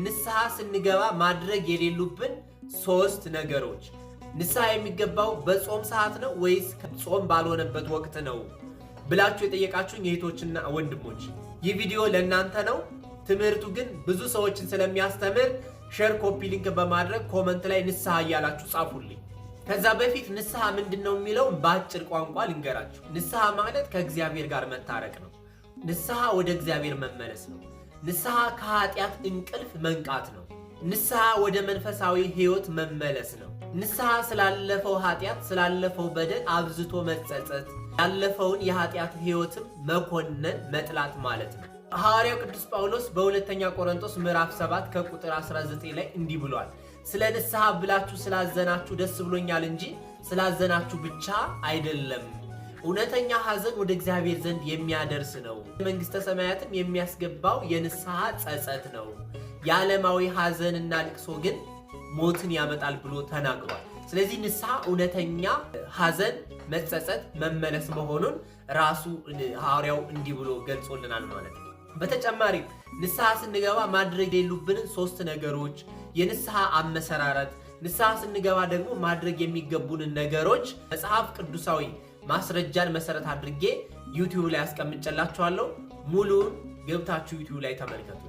ንስሐ ስንገባ ማድረግ የሌሉብን ሶስት ነገሮች። ንስሐ የሚገባው በጾም ሰዓት ነው ወይስ ጾም ባልሆነበት ወቅት ነው ብላችሁ የጠየቃችሁኝ እህቶችና ወንድሞች፣ ይህ ቪዲዮ ለእናንተ ነው። ትምህርቱ ግን ብዙ ሰዎችን ስለሚያስተምር share፣ copy link በማድረግ comment ላይ ንስሐ እያላችሁ ጻፉልኝ። ከዛ በፊት ንስሐ ምንድን ነው የሚለውን በአጭር ቋንቋ ልንገራችሁ። ንስሐ ማለት ከእግዚአብሔር ጋር መታረቅ ነው። ንስሐ ወደ እግዚአብሔር መመለስ ነው። ንስሐ ከኃጢአት እንቅልፍ መንቃት ነው። ንስሐ ወደ መንፈሳዊ ሕይወት መመለስ ነው። ንስሐ ስላለፈው ኃጢአት፣ ስላለፈው በደል አብዝቶ መጸጸት፣ ያለፈውን የኃጢአት ሕይወትም መኮነን መጥላት ማለት ነው። ሐዋርያው ቅዱስ ጳውሎስ በሁለተኛ ቆሮንቶስ ምዕራፍ 7 ከቁጥር 19 ላይ እንዲህ ብሏል። ስለ ንስሐ ብላችሁ ስላዘናችሁ ደስ ብሎኛል እንጂ ስላዘናችሁ ብቻ አይደለም። እውነተኛ ሐዘን ወደ እግዚአብሔር ዘንድ የሚያደርስ ነው። መንግሥተ ሰማያትም የሚያስገባው የንስሐ ጸጸት ነው። የዓለማዊ ሐዘንና ልቅሶ ግን ሞትን ያመጣል ብሎ ተናግሯል። ስለዚህ ንስሐ እውነተኛ ሐዘን፣ መጸጸት፣ መመለስ መሆኑን ራሱ ሐዋርያው እንዲህ ብሎ ገልጾልናል ማለት ነው። በተጨማሪም ንስሐ ስንገባ ማድረግ የሌሉብንን ሶስት ነገሮች፣ የንስሐ አመሰራረት፣ ንስሐ ስንገባ ደግሞ ማድረግ የሚገቡንን ነገሮች መጽሐፍ ቅዱሳዊ ማስረጃን መሰረት አድርጌ ዩቲዩብ ላይ አስቀምጨላችኋለሁ። ሙሉውን ገብታችሁ ዩቲዩብ ላይ ተመልከቱ።